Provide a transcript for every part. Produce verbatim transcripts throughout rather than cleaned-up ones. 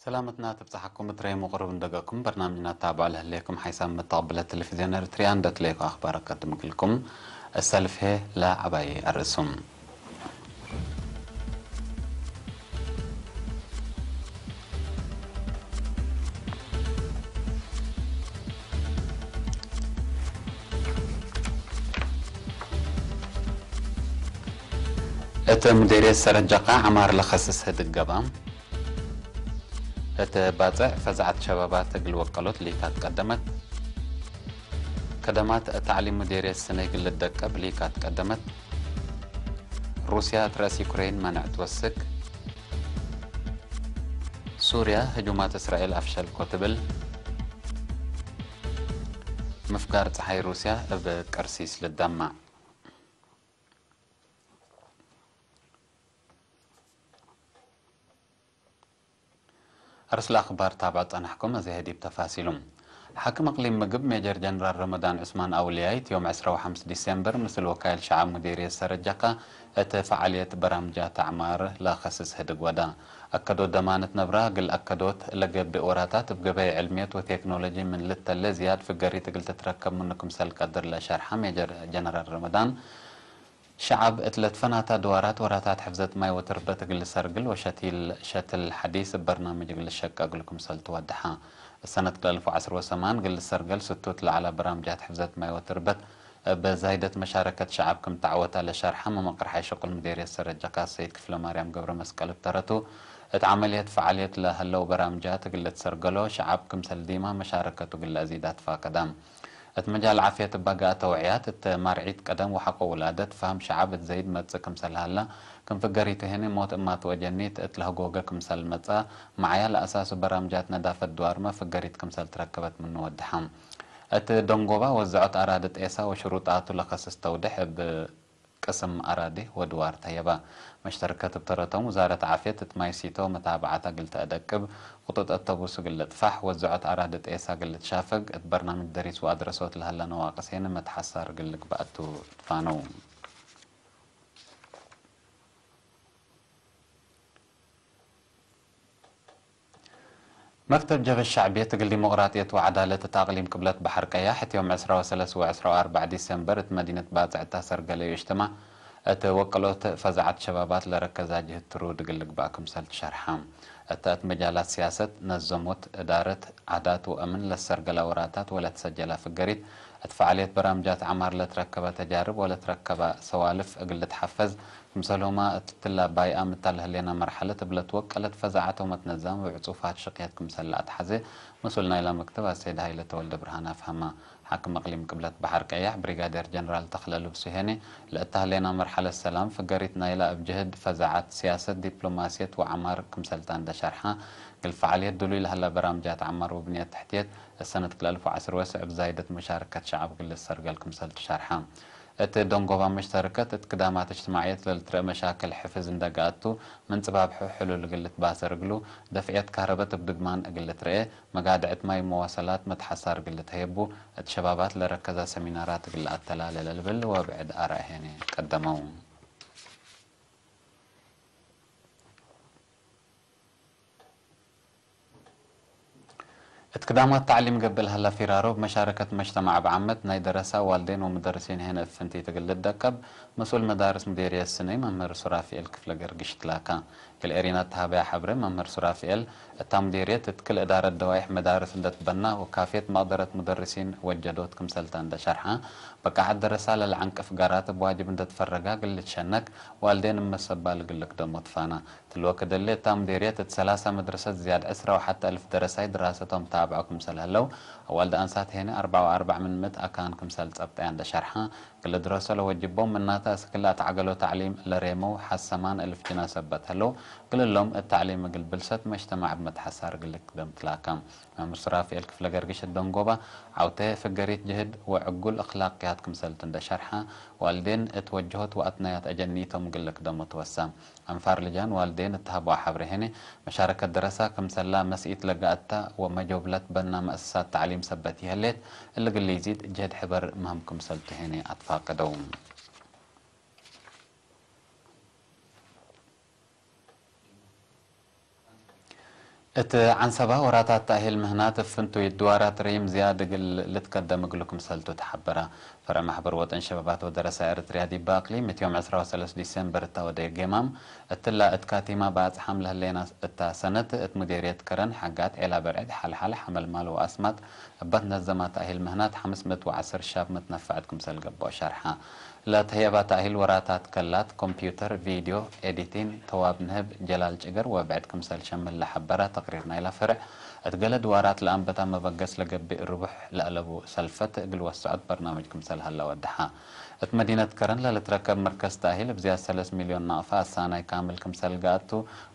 ሰላመትና ትብጸሐኩም እት ረይም ወቅሩብ እንደገኩም በርናምጅና ትታብዑ ለህሌኩም ሓይሳም መተቅብለት ቴሌቪዝዮን ኤርትርያ እንደ ትሌኮ አኽባር አቀድም እግልኩም። እሰልፍ ህዬ ለዐባይ አርእሱም። እት ሙዴርየት ሰረጀቃ ዐማር ለከስስ ህድግ ገብአ። እት ባጽዕ ፈዛዐት ሸባባት እግል ወቀሎት ሊካት ቀደመት። ከደማት ተዕሊም ሙዴርየት ስነ እግል ልደቀብ ሊካት ቀደመት። ሩስያ እት ረአስ ዩክሬን መነዕ ትወስክ። ሱርያ ህጁማት እስራኤል አፍሸልኮ ትብል። ምፍጋር ጸሓይ ሩስያ እብ ቀርሲስ ልደማዕ። አርስለ አኽባር ታብዐ ጸናሕኩም፣ አዜ ህዲብ ተፋሲሉ። ሓክም እቅሊም ምግብ ሜጀር ጀነራል ረመዳን ዑስማን አውልያይት ዮም ዕስራ ወሐምስ ዲሴምበር ምስል ወካይል ሸዐብ ሙዴርየት ሰረጀቃ እት ፈዓልየት በራምጃት አዕማር ለከስስ ህድግ ወዳ። አከዶት ደማነት ነብራ እግል አከዶት ለገብእ ወራታት እብ ገበይ ዕልምየት ወቴክኖሎጂ ምን ልተሌ ዝያድ ፍገሪት እግል ትትረከብ ምኑ ክምሰል ቀድር ለሸርሐ ሜጀር ጀነራል ረመዳን፣ ሸዐብ እት ለትፈናተ አድዋራት ወራታት ሕፍዘት ማይ ወትርበት እግል ልሰርግል ወሸቲል ሸትል ሐዲስ እብ በርናምጅ እግል ልሸቀ እግል ክምሰል ትወደሐ። እሰነት ክልኤ አልፍ ወዐስር ወሰማን እግል ልሰርገል ስቱት ለዐለ በራምጃት ሕፍዘት ማይ ወትርበት እብ ዛይደት መሻረከት ሸዐብ ክም ተዐወተ ለሸርሐ መመቅር ሐይ ሽቁል ምዴርየት ሰረጀቃ ሰይድ ክፍለማርያም ገብረመስቀል እብ ተረቱ፣ እት ዐመልየት ፈዓልየት ለሀለው በራምጃት እግል ልትሰርገሎ ሸዐብ ክምሰል ዲማ መሻረከቱ እግል ለአዚድ አትፋቀደ። እት መጃል ዓፍየት እበ ገአ ተውዕያት እት ማርዒት ቀደም ወሐቆ ውላደት፣ ፈህም ሸዐብ እት ዘይድ መጽእ ክምሰል ሀላ፣ ክም ፍገሪቱ ሄነ ሞት እማት ወአጀኒት እት ለህጎገ ክምሰል መጽአ፣ መዓያ ለአሳሱ በራምጃት ነዳፈት ድዋርመ ፍገሪት ክምሰል ትረከበት ምኑ ወደሐ። እት ደንጎባ ወዘዖት አራዲ ጤሳ ወሽሩጣቱ ለከስስ ተውዴሕ እብ ቅስም አራዲ ወድዋር ተየበ። መሽተርከት እብ ተረቶም፣ ውዛረት ዓፍየት እት ማይ ሲቶ መታብዓት እግል ተአደቅብ፣ ክጡጥ አተቡስ እግል ልጥፋሕ፣ ወዘዖት አራዲ ጤሳ እግል ልትሻፈግ፣ እት በርናምጅ ደሪስ ወአድረሶት ለሀለ ነዋቅስ ሄነ መትሐሳር እግል ልግበእ ቱ ትፋነው። መክተብ ጀብህት ሸዕብየት እግል ዲሞቅራጥየት ወዐዳለት እት አቅሊም ቅብለት በሐር ቀያሕ፣ እት ዮም ዕስራ ወሰለስ ወዕስራ ወአርበዕ ዲሴምበር እት መዲነት ባጽዕ እተ ሰርገለዩ እጅትማዕ፣ እት ወቅሎት ፈዛዐት ሸባባት ለረከዛ ጅህድ ትሩድ እግል ልግባእ ክምሰል ትሸርሐ። እተ እት መጃላት ሲያሰት፣ ነዘሞት፣ እዳረት፣ ዓዳት ወአምን ለሰርገላ ወራታት ወለትሰጀላ ፍገሪት፣ እት ፈዓልየት በራምጃት ዐማር ለትረከበ ተጃርብ ወለትረከበ ሰዋልፍ እግል ልትሐፈዝ፣ ክምሰልሁመ እትላ ባይአም እተ ለህሌነ መርሐለት እብ ለትወቀለት ፈዛዐት ወመትነዛም እብ ዕጹፋት ሽቅየት ክምሰል ለአትሐዜ፣ መስኡል ናይላ መክተብ አሰይድ ሀይለ ተወልደ ብርሃን አፍሀመ። ሓክም እቅሊም ቅብለት በሐር ቀያሕ ብሪጋዴር ጀነራል ተክለ ልብሱ ሄኔ፣ ለእተ ህሌና መርሐለት ሰላም ፍገሪት ናይላ እብ ጅህድ ፈዛዐት፣ ሲያሰት፣ ዲፕሎማስየት ወዐማር ክምሰልታ እንደ ሸርሐ፣ እግል ፈዓልየት ድሉይ ለሀላ በራምጃት ዐማር ወብንየት ተሕትየት፣ እሰነት ክልኤ አልፍ ወዐስር ወሰዕ እብ ዛይደት መሻረከት ሸዐብ እግል ልትሰርገል ክምሰል ትሸርሐ። እት ደንጎባ መሽተርከት እት ክዳማት እጅትማዕየት ለልትረአ መሻክል ሕፍዝ እንደ ገአቱ፣ ምን ጽባብሑ ሕሉል እግል ልትባሰር እግሉ፣ ደፍዕየት ካህረበት እብ ድግማን እግል ልትረኤ፣ መጋድዕት ማይ መዋሰላት መትሐሳር እግል ልትሀየቡ፣ እት ሸባባት ለረከዘ ሰሚናራት እግል ለአተላሌ ለልብል ወብዕድ አራእ ሄኔ ቀደመው። እት ክዳማት ተዕሊም ገብእ ለሀላ ፊራሮ፣ እብ መሻረከት መጅተማዕ እብ ዓመት ናይ ደረሳ፣ ዋልዴን ወሙደርሲን ሄነ እብ ፍንቲት እግል ልደቀብ፣ መስኡል መዳርስ ሙዴርየት ስነይ መምህር ሱራፊኤል ክፍለ ገርግሽ ትላካ። እግል ኤሪና እተሃበያ ሐብሬ፣ መምህር ሱራፊኤል፣ እታ ሙዴርየት እት ክል እዳረት ደዋይሕ መዳርስ እንደ ትበና ወካፍየት መቅደረት ሙደርሲን ወጀዶት ክምሰልታ እንደ ሸርሐ፣ በቃዐት ደረሳ ለለዐንቅፍ ጋራት እብ ዋጅብ እንደ ትፈረጋ እግል ልትሸነክ፣ ዋልዴን እብ መሰባል እግል ልክደሞ ትፋና። እትሊ ወክድ እሊ፣ እታ ሙዴርየት እት ሰላሳ መድረሰት ዝያድ ዕስራ ወሐቴ አልፍ ደረሳይ ድራሰቶም ታብዖ ክምሰል ህለው፣ አዋልድ አንሳት ሄነ አርበዕ ወአርበዕ ምን ምእት አካን ክምሰል ጸብጠያ እንደ ሸርሐ፣ እግል ልድረሶ ለወጅቦም ምናተ፣ አስክ ለአትዐገሎ ተዕሊም ለሬመው ሐሰማን እልፍ ጅና ሰበት ህለው፣ እግል እሎም እት ተዕሊም እግል ብልሰት መጅተማዕ እብ መትሐሳር እግል ልክደም ትላከ። መምህር ሱራፊኤል ክፍለ ገርግሽ እት ደንጎባ፣ ዐውቴ ፍገሪት ጅህድ ወዕጉል እክላቅያት ክምሰልቱ እንደ ሸርሐ፣ ዋልዴን እት ወጅሆት ወአትናያት አጀኒቶም እግል ልክደሞ ትወሳ። አንፋር ልጃን ዋልዴን እት ሀበዋ ሐብሬ ሄኔ፣ መሻረከት ደረሳ ክምሰላ መስኢት ለገአታ ወመጆብለት በና መአሰሳት ተዕሊም ሰበት ይህሌት፣ እሊ እግል ኢዚድ ጅህድ ሕበር ምህም ክምሰልቱ ሄኔ አትፋቅደው። እት ዐንሰባ ወራታት ተእሂል ምህናት እብ ፍንቱይ ድዋራት ርሂም ዝያድ እግል ልትከደም እግሉ ክምሰልቱ ተሐበረ። ፈርዕ ማሕበር ወጠን ሸባባት ወደረሳ ኤረትርያ ዲብ አቅሊም፣ እት ዮም ዕስራ ወሰለስ ዲሴምበር እተ ወደየ ጌማም፣ እትላ እት ካቲማ በአጽሓም ለህሌና እታ ሰነት፣ እት ሙዴርየት ከረን፣ ሐጋት፣ ዔላ በርዕድ፣ ሐልሐል፣ ሐመልማሎ ወአስማጥ እበ ትነዘማ ተእሂል ምህናት፣ ሐምስ ምእት ወዐስር ሻብ መትነፈዐት ክምሰል ገብኦ ሸርሐ። ለተህየባ ተእሂል ወራታት ከላት፣ ኮምፕዩተር፣ ቪድዮ ኤዲቲን፣ ተዋብ ንህብ፣ ጀላል ጭገር ወብዕድ ክምሰል ሸምል ለሐበረ ተቅሪር ናይላ ፈርዕ፣ እት ገሌ ድዋራት ለአንበታ መበገስ ለገብእ ርቡሕ ለአለቡ ሰልፈት እግል ወሰዖት በርናምጅ ክምሰል ሀለ ወደሐ። እት መዲነት ከረን ለልትረከብ መርከዝ ተእሂል እብ ዝያድ ሰለስ ሚልዮን ናቅፋ አሳናይ ካምል ክምሰል ገአቱ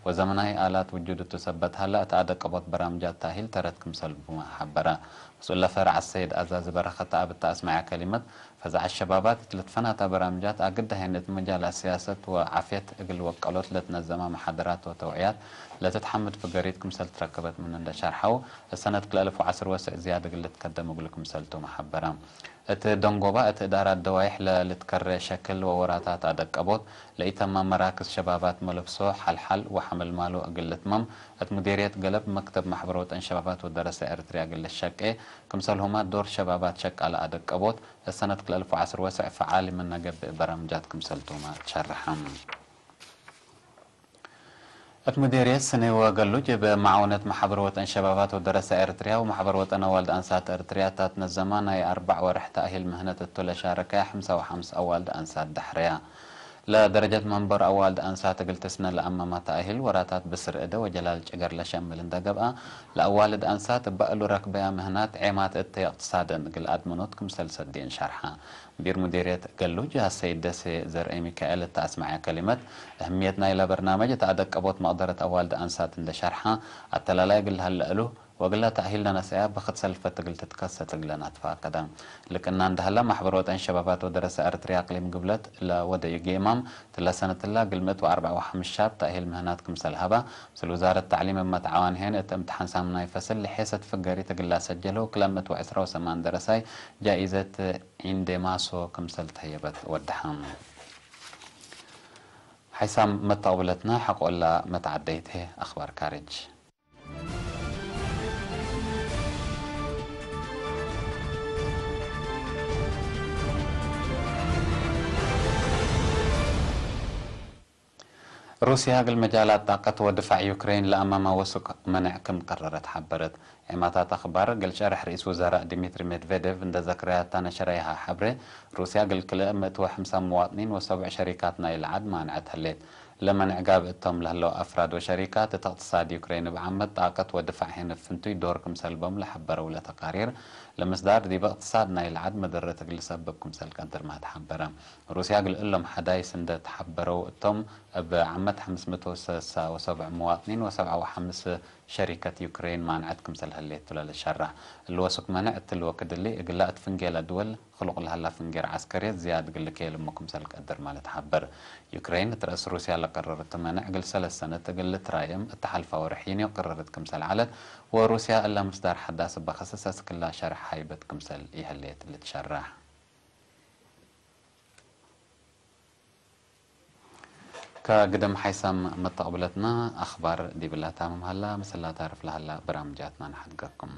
ወዘመናይ አላት ውጁድ እቱ ሰበት ሀለ፣ እት አደቀቦት በራምጃት ተእሂል ተረት ክምሰል ቡመ ሐበረ። መስኡል ለፈርዕ አሰይድ አዛዚ በረኸት አብ እተ አስመዐ ከሊመት፣ ፈዛዐት ሸባባት እት ልትፈናተ በራምጃት አግድ ሀይን እት መጃላት ስያሰት ወዓፍየት እግል ወቀሎት ለትነዘማ መሓደራት ወተውዕያት ለትትሐምድ ፍገሪት ክምሰል ትረከበት ምን እንደ ሸርሐው፣ እሰነት ክልኤ አልፍ ወዐስር ወስዕ ዝያድ እግል ልትከደም እግሉ ክምሰልቱ መሐበረ። እት ደንጎባ እት እዳራት ደዋይሕ ለልትከረ ሸክል ወወራታት አደቀቦት፣ ለኢተማም መራክዝ ሸባባት መለብሶ፣ ሐልሐል ወሐመልማሎ እግል ልትመም፣ እት ሙዴርየት ገለብ መክተብ ማሕበር ወጠን ሸባባት ወደረሰ ኤረትርያ እግል ልሸቄ፣ ክምሰልሁመ ዶር ሸባባት ሸቃለ አደቀቦት፣ እሰነት ክልኤ አልፍ ወዐስር ወስዕ ፈዓሊ ምነ ገብእ በራምጃት ክምሰልቱመ ሸርሐ። እት ሙዴርየት ስኔ ወገሉጅ እብ መዓውነት ማሕበር ወጠን ሸባባት ወደረሰ ኤረትርያ ወማሕበር ወጠን አዋልድ አንሳት ኤረትርያ እታ ትነዘማ ናይ አርበዕ ወርሕ ተእሂል ምህነት እቱ ለሻረከ ሐምሳ ወሐምስ አዋልድ አንሳት ደሕረያ። ለደረጀት መንበር አዋልድ አንሳት እግል ትስነ ለአመመ ተእሂል ወራታት ብስር እደ ወጀላል ጭገር ለሸምል እንደ ገብአ፣ ለአዋልድ አንሳት እበ እሉ ረክበያ ምህናት ዔማት እተ እቅትሳደን እግል አድምኖት ክምሰል ሰዴን ሸርሐ። ሙዲር ሙዴርየት ገሉጅ አሰይድ ደሴ ዘርኤ ሚካኤል እተ አስመዐ ከሊመት፣ እህምየት ናይለ በርናመጅ እት አደቀቦት መቅደረት አዋልድ አንሳት እንደ ሸርሐ፣ አተላላይ እግል ለሀለ እሉ፣ ወእግለ ተእሂል ለነሰአያ ብክት ሰልፈት እግል ትትከሰት እግለን አትፋቀደ። ልቅና እንደ ሀለ፣ ማሕበር ወጠን ሸባባት ወደረሰ ኤረትርያ አቅሊም ግብለት ለወደዩ ጌማም፣ ትለ ሰነትላ እግል ምእት ወአርበዕ ወሐምስ ሻብ ተእሂል ምህናት ክምሰል ሀባ፣ ምስል ውዛረት ተዕሊም እብ መትዓዋንሄን እት እምትሓን ሳምናይ ፈስል ለሔሰት ፍገሪት እግል ለአሰጀለው ክለ ምእት ወዕስራ ወሰማን ደረሳይ ጃኢዘት ዒንዴማሶ ክምሰል ተህየበት ወደሐ። ሓይሳም መተቅብለትነ ሐቆላ መትዓደይት ህይ አኽባር ካርጅ። ሩስያ እግል መጃላት ጣቀት ወድፋዕ ዩክሬን ለአመመ ወሱቅ መነዕ ክም ቀረረት ሐበረት። ዔማታት አኽባር እግል ሸርሕ ርኢስ ውዘራእ ዲሚትሪ ሜድቬዴቭ እንደ ዘክረያታ ነሸረያሀ ሐብሬ፣ ሩስያ እግል ክልኤ ምእት ወሐምሳ መዋጥኒን ወሰብዕ ሸሪካት ናይለ ዐድ ማንዐት ህሌት። ለመንዕ ጋብእ እቶም ለህለው አፍራድ ወሸሪካት እት እቅትሳድ ዩክሬን እብ ዓመት ጣቀት ወድፋዕ ሄን እብ ፍንቱይ ዶር ክምሰል ቦም ለሐበረው ለተቃሪር፣ ለምስዳር ዲብ እቅትሳድ ናይለ ዐድ መደረት እግል ልሰብብ ክምሰል ቀድርመ ተሐበረ። ሩስያ እግል እሎም ሐዳይስ እንደ ተሐበረው እቶም፣ እብ ዓመት ሐምስ ምእት ወሰሳ ወሰብዕ መዋጥኒን ወሰብዓ ወሐምስ ሸሪከት ዩክሬን ማንዐት ክምሰል ህሌት ቱ ለልትሸረሕ። እሊ ወሱክ መነዕ እትሊ ወክድ እሊ፣ እግላ እት ፍንጌለ ድወል ክሉቅ ለሀላ ፍንጌር ዐስከርየት ዝያድ እግል ልኬልሙ ክምሰል ቀድርመ ለትሐበር። ዩክሬን እት ረአስ ሩስያ ለቀረረቱ መነዕ እግል ሰለስ ሰነት እግል ልትራየም እተ ሐልፋ ወርሕ ዩንዮ ቅረረት ክምሰል ዐለት፣ ወሩስያ እለ ምስዳር ሐዳስ እበ ከሰሰስ ክላ ሸርሕ ሃይበት ክምሰል ኢህሌት ልትሸረሕ። ከግድም ሓይሳም መተቅብለትና አኽባር ዲብላ ታምም ሀላ፣ ምስላ ታርፍ ለሀላ በራምጃትና ነሐድገኩም።